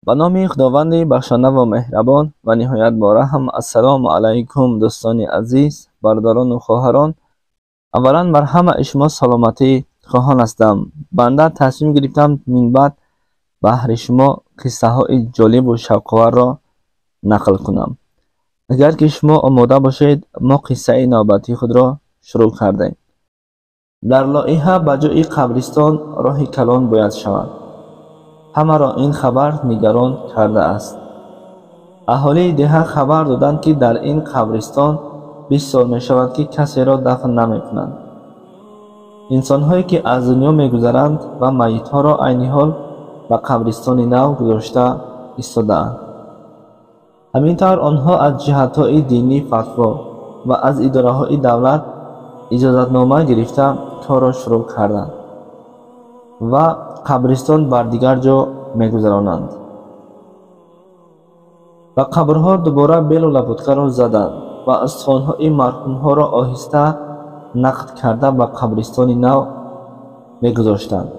Ба номи Худованди бахшанда ва меҳрабон ва ниҳоят бораҳм. Ассалому алайкум, дӯстони азиз, бародарону хоҳарон. Аввалан бар ҳамаи шумо саломатӣ хоҳон ҳастам. Банда тасмим гирифтам минбаъд баҳри шумо қиссаҳои ҷолибу шавқоварро нақл кунам. Агар ки шумо омода бошед, мо қиссаи навбатии худро шурӯъ кардем. Дар лоиҳа ба ҷои қабристон роҳи калон бояд шавад. Ҳамаро ин хабар нигарон кардааст. Аҳолии деҳа хабар доданд, ки дар ин қабристон 20 сол мешавад, ки касеро дафн намекунанд. Инсонҳое, ки аз дунё мегузаранд ва майитҳоро айни ҳол ба қабристони нав гузошта истодаанд. Ҳамин тавр онҳо аз ҷиҳатҳои динӣ фатво ва аз идораҳои давлат иҷозатнома гирифта корро шурӯъ карданд ва қабристон бар дигар ҷо мегузаронанд. Ба қабрҳо дубора белу лапуткаро заданд ва устухонҳои марҳумҳоро оҳиста нақд карда ба қабристони нав мегузоштанд.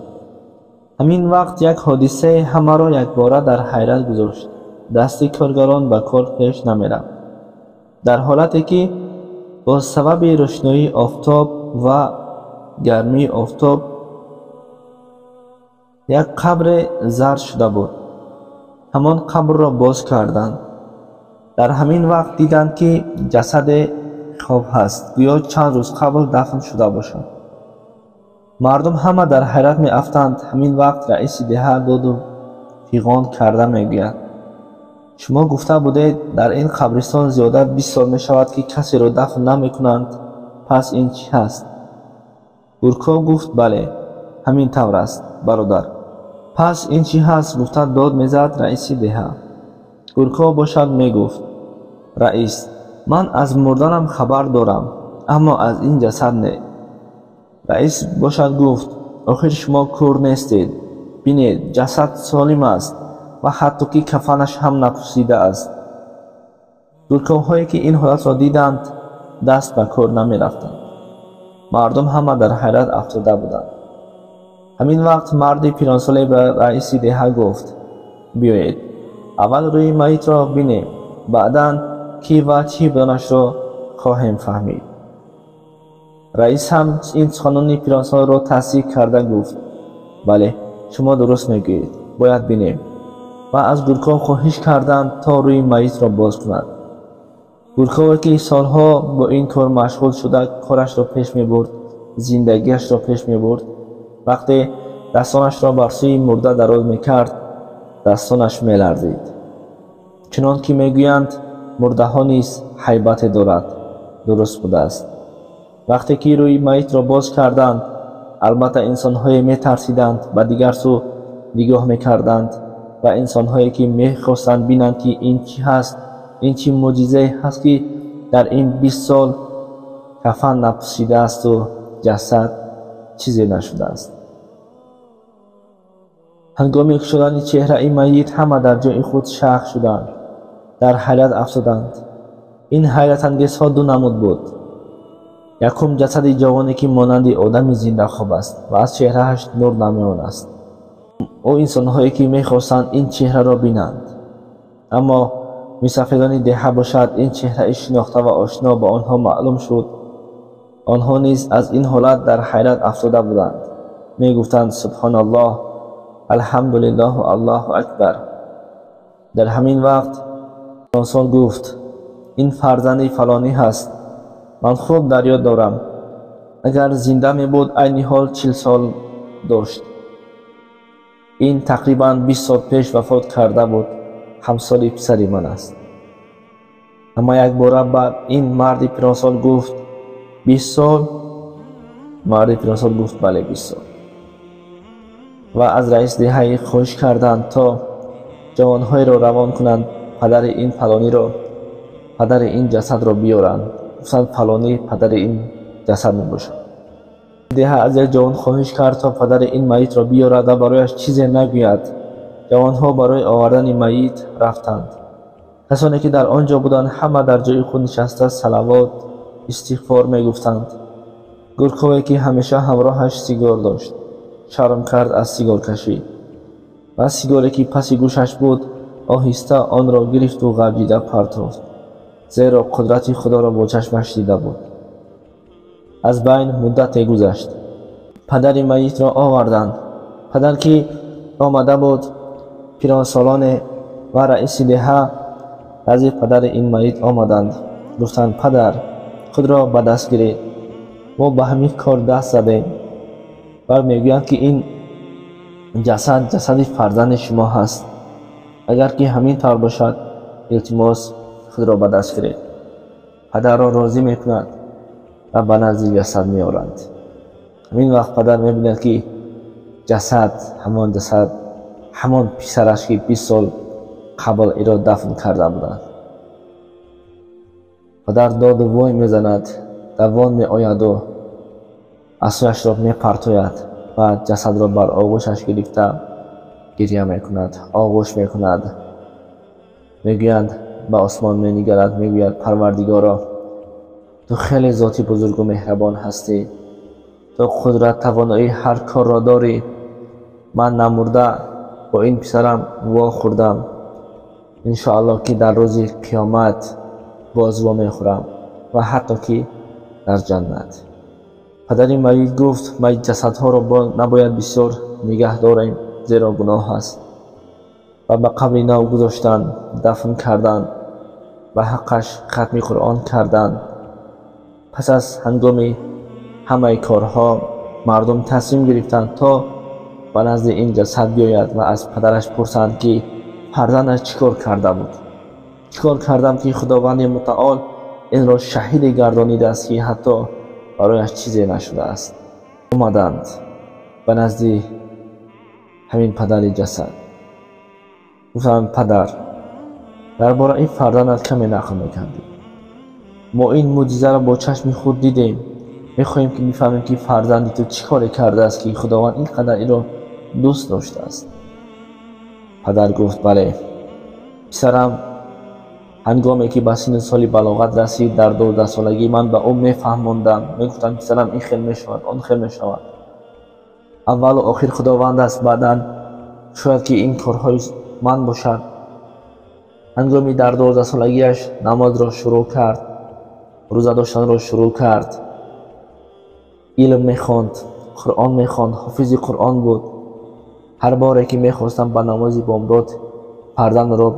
Ҳамин вақт як ҳодисае ҳамаро якбора дар ҳайрат гузошт. Дасти коргарон ба кор пеш намерафт. Дар ҳолате ки бо сабаби рӯшноии офтоб ва гармии офтоб як қабре зард шуда буд. Ҳамон қабрро боз карданд. Дар ҳамин вақт диданд, ки ҷасаде хоб ҳаст, гӯё чанд рӯз қабл дафн шуда бошад. Мардум ҳама дар ҳайрат меафтанд. Ҳамин вақт раиси деҳа доду фиғон карда мегӯяд: шумо гуфта будед, дар ин қабристон зиёда 20 сол мешавад, ки касеро дафн намекунанд. Пас ин чӣ ҳаст? Гурков гуфт: бале, ҳамин тавр аст, бародар. Пас ин чӣ ҳаст? Гуфта дод мезад раиси деҳа. Гурков бошад мегуфт: раис, ман аз мурданам хабар дорам, аммо аз ин ҷасад не. Раис бошад гуфт: охир шумо кӯр нестед. Бинед, ҷасад солим аст ва ҳатто ки кафанаш ҳам напӯсидааст. Гурковҳое, ки ин ҳолатро диданд, даст ба кор намерафтанд. Мардум ҳама дар ҳайрат афтода буданд. Ҳамин вақт марди пиронсоле ба раиси деҳа гуфт: биёед, аввал рӯи майитро бинем, баъдан ки ва чӣ буданашро хоҳем фаҳмид. Раис ҳам ин суханони пиронсолро тасдиқ карда гуфт: бале, шумо дуруст мегӯед, бояд бинем. Ва аз Гурков хоҳиш карданд, то рӯи майитро боз кунад. Гуркове, ки солҳо бо ин кор машғул шуда, корашро пеш мебурд, зиндагиашро пеш мебурд, вақте дастонашро бар сӯи мурда дароз мекард, дастонаш меларзид. Чунон ки мегӯянд, мурдаҳо низ ҳайбате дорад, дуруст будааст. Вақте ки рӯи майитро боз карданд, албатта инсонҳое метарсиданд, ба дигар сӯ нигоҳ мекарданд ва инсонҳое, ки мехостанд бинанд, ки ин чӣ ҳаст, ин чӣ мӯъҷизае ҳаст, ки дар ин 20 сол кафан напӯсидаасту ҷасад чизе нашудааст. Ҳангоми кушодани чеҳраи майит ҳама дар ҷои худ шах шуданд, дар ҳайрат афтоданд. Ин ҳайратангезҳо ду намуд буд. Якум ҷасади ҷавоне, ки монанди одами зинда хоб аст ва аз чеҳрааш нур намеон аст. Ӯ инсонҳое, ки мехостанд ин чеҳраро бинанд. Аммо мусафидони деҳа бошад, ин чеҳраи шинохта ва ошно ба онҳо маълум шуд. Онҳо низ аз ин ҳолат дар ҳайрат афтода буданд. Мегуфтанд: субҳоналлоҳ, алҳамдулиллоҳу аллоҳу акбар. Дар ҳамин вақт пиронсол гуфт: ин фарзанди фалонӣ ҳаст, ман хуб дар ёд дорам. Агар зинда мебуд, айни ҳол 40 сол дошт. Ин тақрибан 20 сол пеш вафот карда буд, ҳамсоли писари ман аст. Аммо якбора ба ин марди пиронсол гуфт: 20 сол? Марди пиронсол гуфт: бале, 20 сол. Ва аз раис деҳаи хоҳиш карданд, то ҷавонҳоеро равон кунанд, падари ин фалониро, падари ин ҷасадро биёранд. Гуфтанд: фалонӣ падари ин ҷасад мебошад. Деҳа аз як ҷавон хоҳиш кард, то падари ин майитро биёрад ва барояш чизе нагӯяд. Ҷавонҳо барои овардани майит рафтанд. Касоне, ки дар он ҷо буданд, ҳама дар ҷои худ нишаста салавот, истиғфор мегуфтанд. Гуркове, ки ҳамеша ҳамроҳаш сигор дошт, шарм кард аз сигоркашӣ. ва сигаре ки паси гӯшаш буд, оҳиста онро гирифту ғалҷида партофт, зеро қудрати Худоро бо чашмаш дида буд. Аз байн муддате гузашт. Падари майитро оварданд. Падар ки омада буд, пиронсолоне ва раиси деҳа назди падари ин майит омаданд. Гуфтанд: падар, худро ба даст гиред, мо ба ҳамин кор даст задем ва мегӯянд ки ин ҷасад ҷасади фарзанди шумо ҳаст. Агар ки ҳамин тавр бошад, илтимос, худро ба даст гиред. Падарро розӣ мекунад ва ба назди ҷасад меоранд. Ҳамин вақт падар мебинад, ки ҷасад ҳамон ҷасад, ҳамон писараш, ки 20 сол қабл иро дафн карда буданд. Падар доду вой мезанад, давон меояду асояшро мепартояд ва ҷасадро бар оғӯшаш гирифта гиря мекунад, оғӯш мекунад. Мегӯянд, ба осмон менигарад, мегӯяд: Парвардигоро, ту хеле зоти бузургу меҳрабон ҳастӣ, ту қудрат, тавоноии ҳар корро дорӣ. Ман намурда бо ин писарам вохӯрдам. Иншоаллоҳ, ки дар рӯзи қиёмат боз вомехӯрам ва ҳатто ки дар ҷаннат. Падари майит гуфт: майит ҷасадҳоро набояд бисёр нигаҳ дорем, зеро гуноҳ аст. Ва ба қабри нав гузоштанд, дафн карданд, ба ҳаққаш хатми Қуръон карданд. Пас аз ҳангоми ҳамаи корҳо мардум тасмим гирифтанд, то ба назди ин ҷасад биёяд ва аз падараш пурсанд, ки фарзандаш чӣ кор карда буд, чӣ кор кардам, ки Худованди мутаол инро шаҳиде гардонидааст, ки ҳатто барояш чизе нашудааст. Омаданд ба назди ҳамин падари ҷасад. Гуфтанд: падар, дар бораи фарзандат каме нақл мекардӣ. Мо ин мӯъҷизаро бо чашми худ дидем. Мехоҳем, ки бифаҳмем, ки фарзанди ту чӣ коре кардааст, ки Худованд ин қадар инро дӯст доштааст. Падар гуфт: бале, писарам ҳангоме ки ба синну соли балоғат расид, дар 12-солагӣ ман ба ӯ мефаҳмондам, мегуфтам: писарам, ин хел мешавад, он хел мешавад. Аввалу охир Худованд аст, баъдан шояд ки ин корҳои ман бошад. Ҳангоми дар 12-солагиаш намозро шурӯъ кард, рӯза доштанро шурӯъ кард, илм мехонд, Қуръон мехонд, ҳофизи Қуръон буд. Ҳар боре ки мехостам ба намози бомдод фарзандро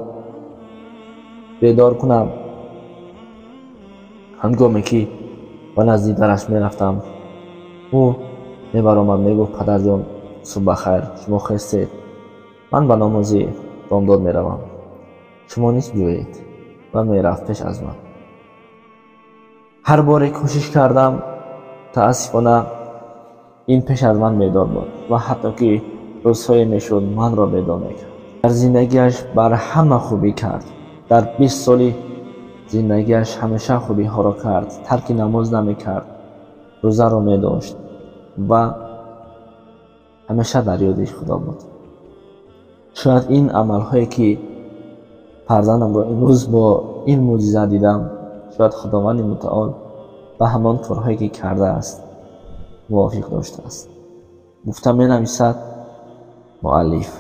бедор кунам, ҳангоме ки ба назди дараш мерафтам, ӯ мебаромад, мегуфт: падарҷон, субҳ бахайр, шумо хестед, ман ба намози бомдод меравам, шумо низ биёед. Ва мерафт пеш аз ман. Ҳар боре кӯшиш кардам, мутаассифона ин пеш аз ман бедор буд ва ҳатто ки рӯзҳое мешуд, манро бедор мекард. Дар зиндагиаш бар ҳама хубӣ кард. Дар 20 соли зиндагиаш ҳамеша хубиҳоро кард, тарки намоз намекард, рӯзаро медошт ва ҳамеша дар ёди Худо буд. Шояд ин амалҳое ки фарзандамро имрӯз бо ин мӯъҷиза дидам, шояд Худованди мутаол ба ҳамон корҳое ки кардааст мувофиқ доштааст. Гуфта менависад муаллиф.